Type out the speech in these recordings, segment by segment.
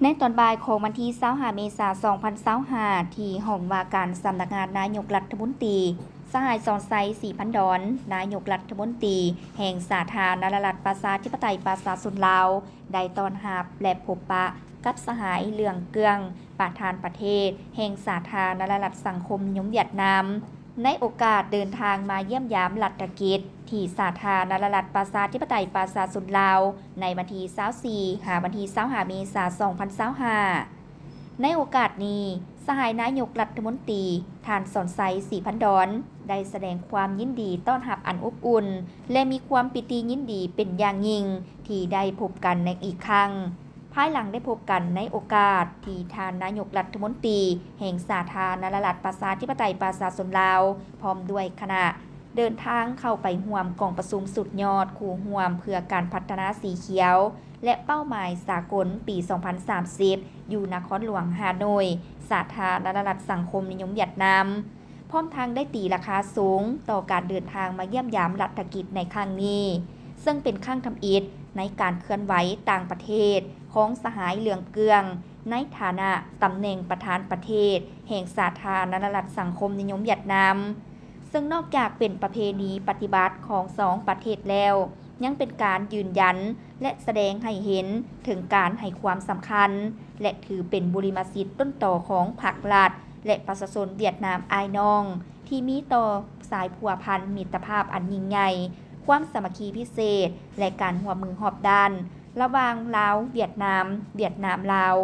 ໃນຕອນບ່າຍຂອງວັນທີຊາວຫ້າ ເມສາ ສອງພັນຊາວຫ້າ ທີ່ຫ້ອງວ່າການສຳນັກງານນາຍົກລັດຖະມົນຕີ, ສະຫາຍ ສອນໄຊ ສີພັນດອນ ນາຍົກລັດຖະມົນຕີແຫ່ງສາທາລະນະລັດປະຊາທິປະໄຕປະຊາຊົນລາວ ໄດ້ຕ້ອນຮັບ ແລະ ພົບປະກັບສະຫາຍ ເຫຼືອງເກືອງ ປະທານປະເທດແຫ່ງສາທາລະນະລັດສັງຄົມນິຍົມຫວຽດນາມ. ໃນໂອກາດເດີນທາງມາຢ້ຽມຢາມລັດຖະກິດທີ່ສາທາລະນະລັດປະຊາທິປະໄຕປະຊາຊົນລາວ ໃນວັນທີຊາວສີ່ ຫາວັນທີຊາວຫ້າ ເມສາ ສອງພັນຊາວຫ້າ. ໃນໂອກາດນີ້, ສະຫາຍນາຍົກລັດຖະມົນຕີ ທ່ານ ສອນໄຊ ສີພັນດອນ ໄດ້ສະແດງຄວາມຍິນດີຕ້ອນຮັບອັນອົບອຸ່ນ ແລະ ມີຄວາມປີຕິຍິນດີເປັນຢ່າງຍິ່ງທີ່ໄດ້ພົບກັນໃນອີກຄັ້ງ. ພາຍຫຼັງໄດ້ພົບກັນໃນໂອກາດທີ່ທ່ານນາຍົກລັດຖະມົນຕີແຫ່ງສາທາລະນະລັດປະຊາທິປະໄຕປະຊາຊົນລາວ ພ້ອມດ້ວຍຄະນະ ເດີນທາງເຂົ້າໄປຮ່ວມກອງປະຊຸມສຸດຍອດຄູ່ຮ່ວມເພື່ອການພັດທະນາສີຂຽວ ແລະ ເປົ້າໝາຍສາກົນປີສອງພັນສາມສິບ ຢູ່ນະຄອນຫຼວງຮ່າໂນ້ຍ, ສາທາລະນະລັດສັງຄົມນິຍົມຫວຽດນາມ. ພ້ອມທັງໄດ້ຕີລາຄາສູງຕໍ່ການເດີນທາງມາຢ້ຽມຢາມລັດຖະກິດໃນຄັ້ງນີ້, ເຊິ່ງເປັນຄັ້ງທຳອິດໃນການເຄື່ອນໄຫວຕ່າງປະເທດຂອງສະຫາຍເຫຼືອງເກືອງ ໃນຖານະຕຳແໜ່ງປະທານປະເທດແຫ່ງສາທາລະນະລັດສັງຄົມນິຍົມຫວຽດນາມ, ເຊິ່ງນອກຈາກເປັນປະເພນີປະຕິບັດຂອງສອງປະເທດແລ້ວ, ຍັງເປັນການຢືນຢັນ ແລະ ສະແດງໃຫ້ເຫັນເຖິງການໃຫ້ຄວາມສຳຄັນ ແລະ ຖືເປັນບຸລິມະສິດຕົ້ນຕໍຂອງພັກລັດ ແລະ ປະຊາຊົນຫວຽດນາມອ້າຍນ້ອງ ທີ່ມີຕໍ່ສາຍພົວພັນມິດຕະພາບອັນຍິ່ງໃຫຍ່, ຄວາມສາມັກຄີພິເສດ ແລະ ການຮ່ວມມືຮອບດ້ານ ລະຫວ່າງລາວ-ຫວຽດນາມ, ຫວຽດນາມ-ລາວ.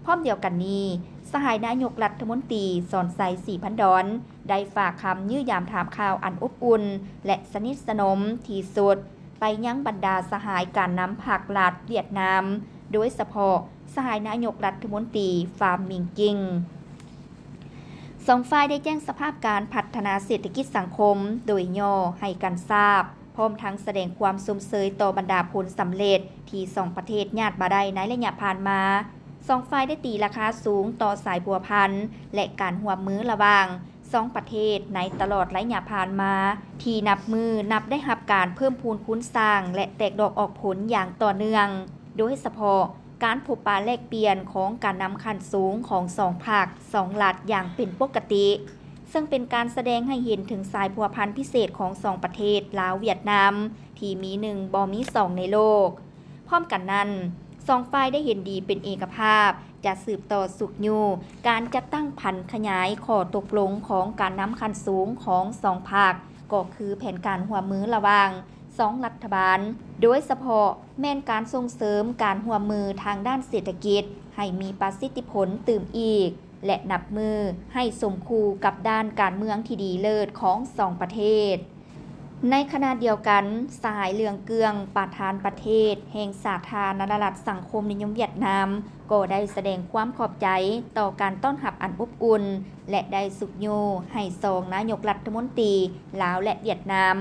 ພ້ອມດຽວກັນນີ້, ສະຫາຍນາຍົກລັດຖະມົນຕີ ສອນໄຊ ສີພັນດອນ ໄດ້ຝາກຄຳຢ້ຽມຢາມຖາມຂ່າວອັນອົບອຸ່ນ ແລະ ສະໜິດສະໜົມທີ່ສຸດ ໄປຍັງບັນດາສະຫາຍການນຳພັກລັດຫວຽດນາມ, ໂດຍສະເພາະສະຫາຍນາຍົກລັດຖະມົນຕີ ຟາມມິງກິງ. ສອງຝ່າຍໄດ້ແຈ້ງສະພາບການພັດທະນາເສດຖະກິດສັງຄົມໂດຍຫຍໍ້ໃຫ້ກັນຊາບ, ພ້ອມທັງສະແດງຄວາມຊົມເຊີຍຕໍ່ບັນດາຜົນສຳເລັດທີ່ສອງປະເທດຍາດມາໄດ້ໃນໄລຍະຜ່ານມາ. ສອງຝ່າຍໄດ້ຕີລາຄາສູງຕໍ່ສາຍພົວພັນ ແລະ ການຮ່ວມມືລະຫວ່າງສອງປະເທດໃນຕະຫຼອດໄລຍະຜ່ານມາ, ທີ່ນັບມື້ນັບໄດ້ຮັບການເພີ່ມພູນຄູນສ້າງ ແລະ ແຕກດອກອອກຜົນຢ່າງຕໍ່ເນື່ອງ, ໂດຍສະເພາະ ການພົບປະແລກປ່ຽນຂອງການນຳຂັ້ນສູງຂອງສອງພັກ, ສອງລັດຢ່າງເປັນປົກກະຕິ, ເຊິ່ງເປັນການສະແດງໃຫ້ເຫັນເຖິງສາຍພົວພັນພິເສດຂອງສອງປະເທດລາວ-ຫວຽດນາມ ທີ່ມີໜຶ່ງບໍ່ມີສອງໃນໂລກ. ພ້ອມກັນນັ້ນ, ສອງຝ່າຍໄດ້ເຫັນດີເປັນເອກະພາບ ຈະສືບຕໍ່ຊຸກຍູ້ການຈັດຕັ້ງຜັນຂະຫຍາຍຂໍ້ຕົກລົງຂອງການນຳຂັ້ນສູງຂອງສອງພັກ, ກໍຄືແຜນການຮ່ວມມືລະຫວ່າງ ສອງລັດຖະບານ, ໂດຍສະເພາະແມ່ນການສົ່ງເສີມການຮ່ວມມືທາງດ້ານເສດຖະກິດໃຫ້ມີປະສິດທິຜົນຕື່ມອີກ ແລະ ນັບມື້ໃຫ້ສົມຄູ່ກັບດ້ານການເມືອງທີ່ດີເລີດຂອງສອງປະເທດ. ໃນຂະນະດຽວກັນ, ສະຫາຍ ເຫຼືອງເກືອງ ປະທານປະເທດແຫ່ງສາທາລະນະລັດສັງຄົມນິຍົມຫວຽດນາມ ກໍໄດ້ສະແດງຄວາມຂອບໃຈຕໍ່ການຕ້ອນຮັບອັນອົບອຸ່ນ ແລະ ໄດ້ຊຸກຍູ້ໃຫ້ສອງນາຍົກລັດຖະມົນຕີລາວ ແລະ ຫວຽດນາມ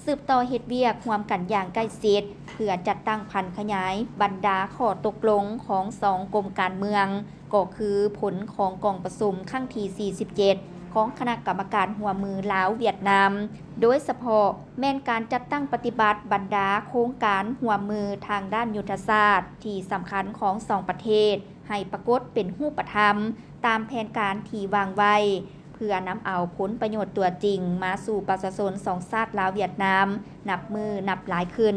ສືບຕໍ່ເຮັດວຽກຮ່ວມກັນຢ່າງໃກ້ຊິດ ເພື່ອຈັດຕັ້ງຜັນຂະຫຍາຍບັນດາຂໍ້ຕົກລົງຂອງສອງກົມການເມືອງ, ກໍຄືຜົນຂອງກອງປະຊຸມຄັ້ງທີສີ່ສິບເຈັດ ຂອງຄະນະກຳມະການຮ່ວມມືລາວ-ຫວຽດນາມ, ໂດຍສະເພາະແມ່ນການຈັດຕັ້ງປະຕິບັດບັນດາໂຄງການຮ່ວມມືທາງດ້ານຍຸດທະສາດທີ່ສຳຄັນຂອງສອງປະເທດ ໃຫ້ປາກົດເປັນຮູບປະທຳຕາມແຜນການທີ່ວາງໄວ້, ເພື່ອນຳເອົາຜົນປະໂຫຍດຕົວຈິງມາສູ່ປະຊາຊົນສອງຊາດລາວ-ຫວຽດນາມ ນັບມື້ນັບຫຼາຍຂຶ້ນ.